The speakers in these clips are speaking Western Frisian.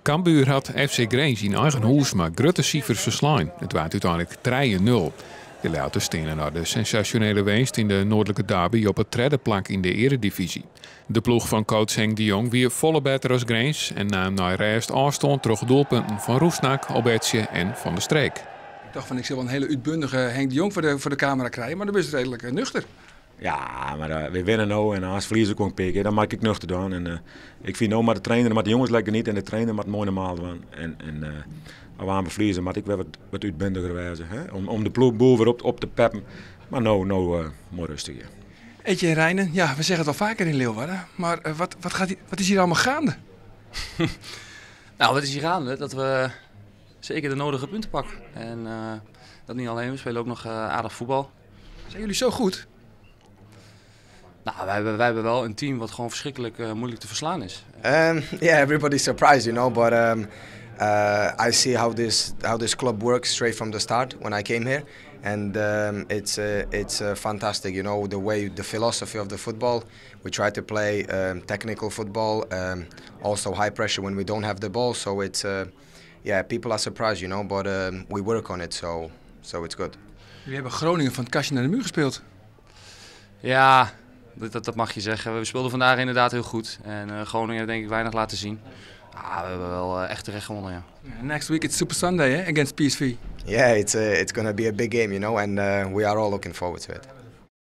Cambuur hat FC Grins yn eigen hûs mei grutte sifers ferslein. It waard úteinlik 3-0. De Ljouwerters steane nei de sensasjonele winst yn de noardlike derby op it tredde plak yn de earedivyzje. De ploech fan coach Henk de Jong wie folle better as Grins en naam nei rêst ôfstân troch doelpunten fan Rusnak, Ogbeche en Van de Streek. Ik tocht fan ik sil wol in hiele útbundige Henk de Jong foar de kamera krije, mar do bist reedlik nuchter. Ja, mar wy winne no en as ferlieze ik in pear kear, dan moat ik nuchter dwaan. En ik fyn no moat de trainer, moat de jonges lekker geniete en de trainer moat moai normaal dwaan. En as we ferlieze moat ik wer wat útbundiger wêze, hè? Om de ploech boel wer op te peppen. Mar no moai rêstich hjir. Etienne Reijnen, ja, we zeggen het al vaker in Leeuwarden, maar wat is hier allemaal gaande? Nou, wat is hier gaande? Dat we zeker de nodige punten pakken. En dat niet alleen, we spelen ook nog aardig voetbal. Zijn jullie zo goed? Nou, wij hebben wel een team wat gewoon verschrikkelijk moeilijk te verslaan is. Yeah, everybody's surprised, but I see how this club works straight from the start when I came here, and it's fantastic, the way the philosophy of the football. We try to play technical football, also high pressure when we don't have the ball. So it's yeah, people are surprised, but we work on it, so it's good. Jullie hebben Groningen van het kastje naar de muur gespeeld. Ja, dat mag je zeggen. We speelden vandaag inderdaad heel goed. En Groningen heeft denk ik weinig laten zien. Ah, we hebben wel echt terecht gewonnen, ja. Next week it's Super Sunday, eh, against PSV. Yeah, it's gonna be a big game, and we are all looking forward to it.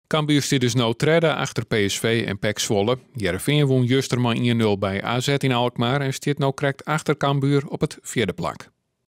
Cambuur stiet dus no tredde achter PSV en PEC Zwolle. Hearrenfean wûn juster mei 1-0 by AZ yn Alkmaar en stiet no krekt achter Cambuur op it fjirde plak.